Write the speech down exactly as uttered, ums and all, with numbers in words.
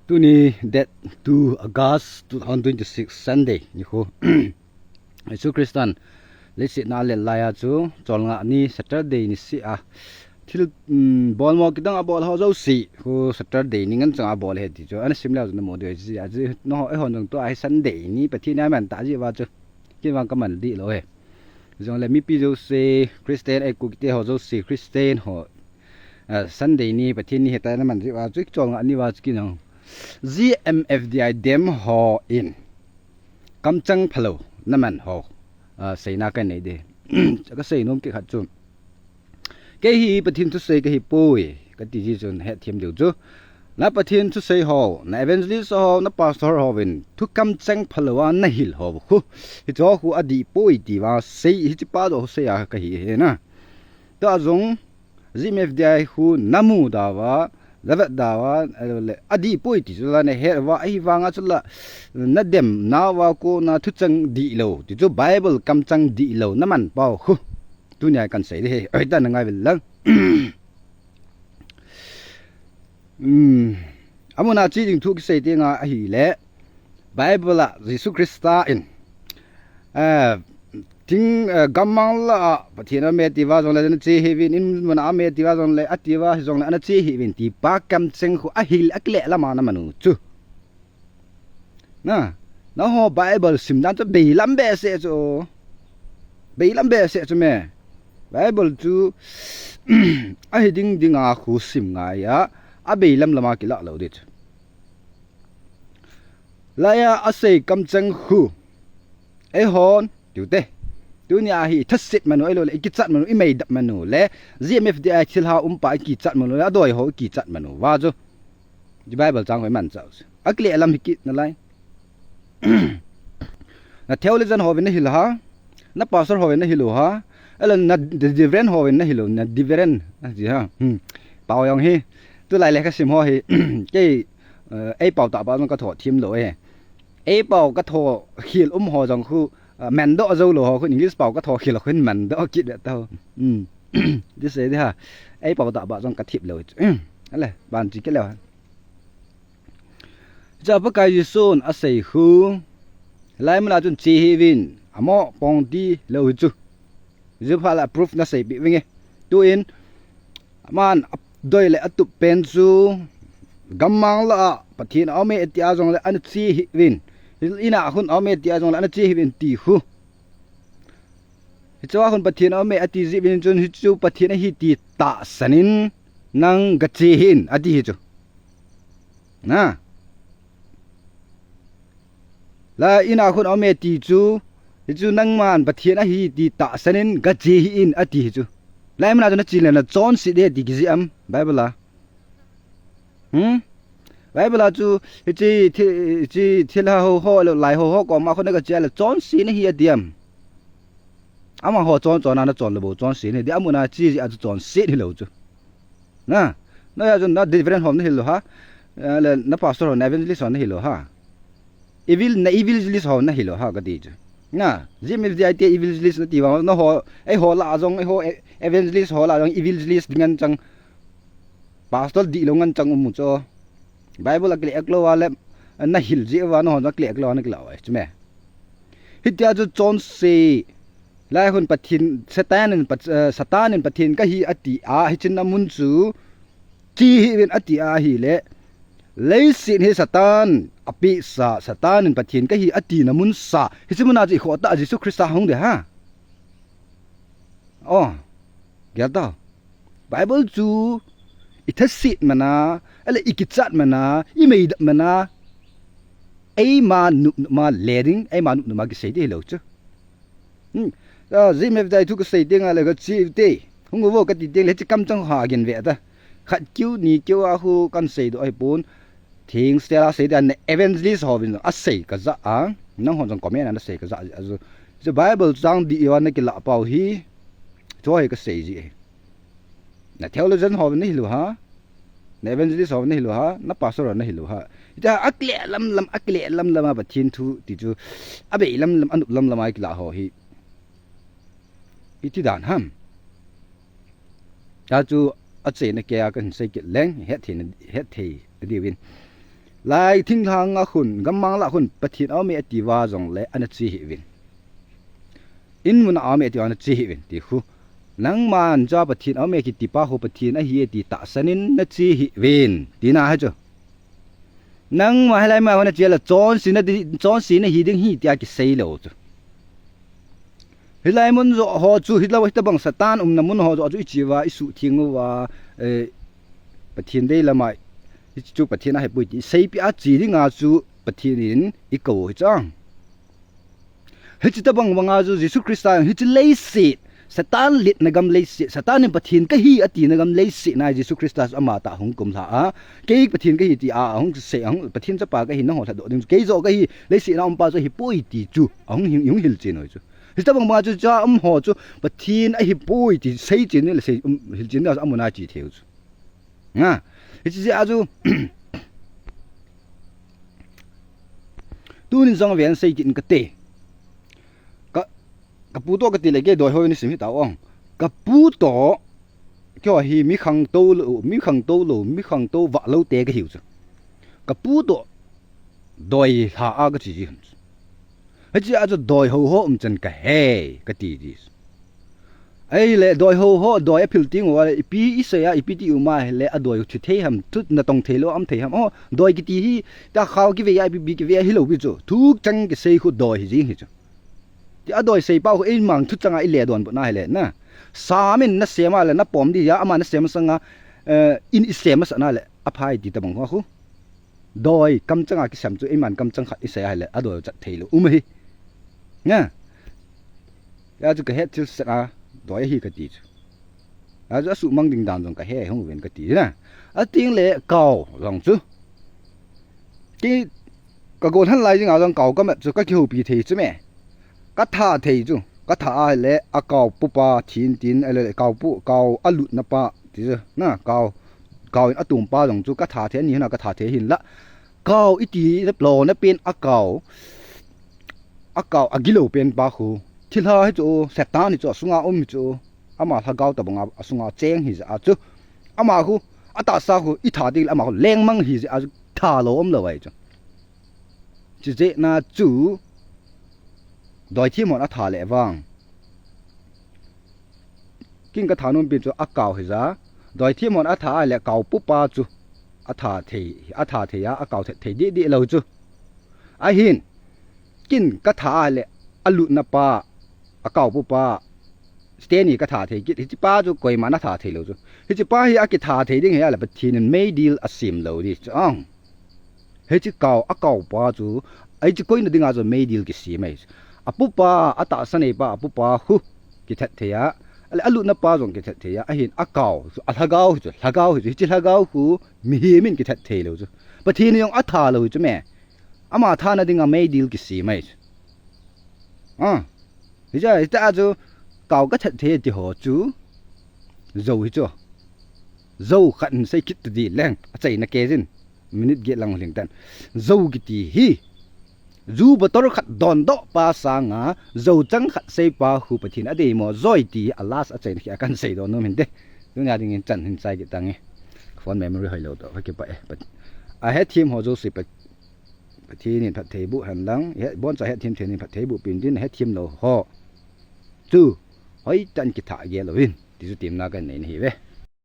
Tuni date two August two thousand twenty-six Sunday nikho. Jesu Christan leiset a alet laiya chu cholngah ni Saturday niseh a thil, um, bolmo kidang abol ho jouse khu Saturday ni ngen chang abol ahi ti chu ana sim leu chun namu diu ahi. Ajeh chu eiho, eihon jong tua hi Sunday ni Pathen in aman tah jeh uva chu kei vang kaman dih lou ahi. Jongle mipi jouse Christian, ei Kukite ho jouse Christian ho, ah, Sunday ni Pathen ni ahitai naman jeh uva chu cholngah ni uva chu kei jong G M F D I dem hon kamcheng phalou naman ho, ah, seina kanei ding. Kasei nom kit khat chu, kei hi Pathen thusei kahi poi kati jeh chun hethem diu chu, na Pathen thusei ho, na evangelist ho, na pastor hovin thu kamcheng phalou a nahil ho khu, hiche khu adih poi tia sei, hiche pa joh sei a kahi ahi na. Tua jong G M F D I khu namu dauva, navet dauva, eh, le, adih poi ti chu la nahet uva, ahivanga chu la nadem nauva kona thucheng dihlou ti chu, Bible kamcheng dihlou naman pau khu tunia kahin sei ding ahi. Oi, ta nangai uvin lang. Um, amun a che ding thu kisei teng ahile, Bible a Jesu Christa in, eh, thing, eh, gammang lah a Pathen aume tia jongle nache hih uvin, in mun a aume tia jongle, atia hijongle nache hih uvin ti pa kamcheng khu ahil, akileh lam a naman u chu. Na, nangho Bible sim dan chu beilam behseh chu. Beilam behseh chu me. Bible chu ahi ding dinga khu sim ngai a, abeilam lam a kilah lou ding chu. Laiya asei kamcheng khu, eihon tiu te, tunia hi ithaset man u, ahilou le ikichat man u, imeidap man u le G M F D I thilha umpa ikichat man u le adoi ho ikichat man uva chu, hiche Bible chang khu iman chau chu, akileh lam hi kit nalai. Na theologian hovin nahil u ham, na pastor hovin nahil u ham, ahilou le na reverend hovin nahil u, na reverend aji ham. Hmm. Pao jong hi, tulai lekha sim ho hi, kei, eh, ei pao tah pa jong katho them lou e. Ei pao katho khel um ho jong khu, eh, mandoh jou lou ho khu, English pao katho khel khu mandoh kit ve tau. Hmm. Ti sei ding ham. Ei pao tah pa jong kathip lou. Hmm. Ale, ban chi kit leu. Hiche a Pakai Jesun asei khu, hilai mun a chun che hih uvin, amo pong tilou hi chu. Jesu phat la proof nasei peh uvinge. Tuin, aman adoi le atup pen chu, gammang lah a Pathen aume tia jongle nache hih uvin, in a khun aume tia jongle nache hih uvin ti khu. Hiche a khun Pathen aume ati jeh uvin chun, hichu Pathen ahi ti tahsan in nang gache hih in ati hi chu. Na. La in a khun aume ti chu, hichu nangman Pathen ahi ti tahsan in gache hih in ati hi chu. Hilai mun a chu nache le nachonse ding ti kijih am Bible a. Hmm? Bible a chu, hiche thi-, hiche thilha ho ho le lai ho ho koma khu nagache le chonse nahi ati am. Amaho chon chon a nachon le bou chonse nahi ding, amun a che jeh a chu chonse hilou chu. Na, na ya chun na reverend ho nahil u ham, eh, le na pastor ho, na evangelist ho nahil u ham. Evil, na evangelist ho nahil u ham kati chu. Na, G M F D I te evangelist nati vang, naho, eiho lah a jong, eiho e-, evangelist ho lah a jong evangelist ding ngen chang, pastor dihlou ngen chang um u chu. Bible a kileh lou a le, nahil jeh uva, nahon jong kileh lou a nakilah u ahi chu me. Hitia chu chonse, lai khun Pathen, Satan in Pat-, eh, Satan in Pathen kahi ati a, hiche na mun chu che hih uvin ati ahile, leiset hi Satan apehsa, Satan in Pathen kahi ati na mun sa, hiche mun a chu ikhoh tah a Jesu Christa hung ding ham. O, gel tau. Bible chu ithaset man a, ahile ikichat man a, imeidap man a, eima nop nop a le ding, eima nop nop a kisei ding hilou chu. Hmm. Ah, G M F D I thu kasei teng le kache u te. Hung uvo kati teng le hiche kamcheng ha gin ve ta. Khat keu ni keu a khu kahin seidoh ahipon. Theng style a sei ding a, na evangelist hovin asei kajah a. Nanghon jong comment a nasei kajah a chu. Hiche Bible chang dih uva nakilah pau hi. Chu hi kasei ji e. Na theologian hovin nahil u ham. Na evangelist hovin nahil u ham. Na pastor hovin nahil u ham. Hitia akileh lam lam, akileh lam lam a Pathen thu ti chu. Abeilam lam, anop lam lam a kilah ho hi. Iti dan ham. Tua chu achaina kei a kahin sei kit leng, hetthei na, hetthei nadiuvin. Lai thinglhang a khun, gammang lah khun, Pathen aume ati uva jongle, ana che hih uvin. In mun a aume ati uva ana che hih uvin, ti khu. Nangman cha Pathen aume kiti pa khu Pathen ahi ati tahsan in na che hih uvin. Tina ahi chu. Nangma hilai ma hona che la chonse na di, chonse na hi ding ahi tia kisei lou chu. Hilai mun joh ho chu, hilai, hitabang Satan umna mun ho joh chu i che uva, i suhtheng uva, eh, Pathen dei lama, hichu Pathen ahepoi ti seipeh a che dinga chu Pathen in i kou hi chang. Hiche tabang banga chu Jesu Christa hiche leiset, Satan letna gam leiset, Satan in Pathen kahi atina gam leiset na Jesu Christa chu ama tah hung kumlha a. Kei Pathen kahi ti a, ahung sei, ahung Pathen chapa kahi nangho lhadoh ding chu. Kei joh kahi, leiset na um pa chu ahipoi ti chu. Ahung hil, hung hilchen u chu. Hitabang banga chu cha um ho chu Pathen ahipoi ti seichen le sei, um, hilchen na amun a che thei u chu. Nga, hiche jeh a chu, tunin jong ven sei kit in kate. Ka, ka pu toh kati le kei doi ho ni sim hita ong. Ka pu toh, keiho hi mi khangtou lou, mi khangtou lou, mi khangtou vah lou te kahiu chu. Ka pu toh, doi lha a kache ji hin chu. Hiche a chu doi ho ho um chan kahe, kati ji. Ahile doi ho ho, doi aphil teng uva le, ipi isei a, ipi ti um ahile, adoi u thi thei ham, thu natong thei lou, um thei ham. O, doi kiti hi, ta khao kivei a, ipi, ipi kivei a, hilou pi chu. Thuchang kisei khu doi hi jing hi chu. Ti adoi sei pa khu, eimang thuchang a ile don bu na hile, na. Sam in nasem a le, napom di a, ama nasem sanga, eh, in isem masah na le, aphai ti tabang khu. Doi, kamchang a kisem chu, eiman kamchang khat isei ahile, adoi u chat thei lou, um ahi. Nga. Hia chu kahet thil set a, doi ahi kati chu. Hia chu asuhmang ding dan jong kahe hung uvin kati na. Ateng le kau jong chu. Kei ka golhang lai jing a jong kau kamat chu kakihoupi thei chu me. Katha thei chu. Katha ahile akau pupa thin tin, ahile kau pu, kau alutna pa ti chu. Na, kau, kau in atum pa jong chu katha thei ani hina katha thei hin la. Kau iti lona pen akau. Akau agilou pen pa khu. Thilha hi chu, Satan hi chu, asunga um hi chu. Ama lhagao tabang a, asunga cheng hi jeh a chu. Ama khu, atahsa khu, itha ding le ama khu, lengmang hi jeh a chu, tha lou um lou ahi chu. Chujeh na chu, doi thim hon atha le vang. Kin katha nom pen chu akau hi ja. Doi thim hon atha le kau pupa chu. Atha thei, atha thei a, akau thei, thei dih dih lou chu. Ahin, kin katha le alutna pa, akau pupa, Stanley katha thei kit, hiche pa chu koima natha thei lou chu. Hiche pa hi akitha thei ding hi ahile Pathen in meidil asem lou di chu ang. Hiche kau, akau pa chu, hiche koina dinga chu meidil kisem ahi. Apupa, atahsa nei pa, apupa khu, kithat thei a. Ale alutna pa jong kithat thei a. Ahin akau chu, alhagao hi chu, lhagao hi chu, hiche lhagao khu, mihem in kithat thei lou chu. Pathen in jong atha lou hi chu me. Ama thana dinga meidil kisem ahi chu. Ah. Hiche, hitia chu, kau kathat thei ti ho chu. Jou hi chu. Jou khat in sei kit ta di leng. Achaina kei jin. Minute get lang ling tan. Jou kiti hi. Ju bottle khat dondoh pa sanga, jou chang khat sei pa khu Pathen adei mo joi ti a last achaina khi a kan sei don nom hinte. Tunia dingin chan hin chai kit tange. Phone memory hoi lou toh, hoi kipah e. Pat-, ahethem ho jouse Pat-, Pathen in phatthei boh hen lang, he, boncha hethem thei in phatthei boh peh in tin, hethem lou ho. Chu, hoitah in kitha gel uvin, ti chu temna kan nei na hi ve.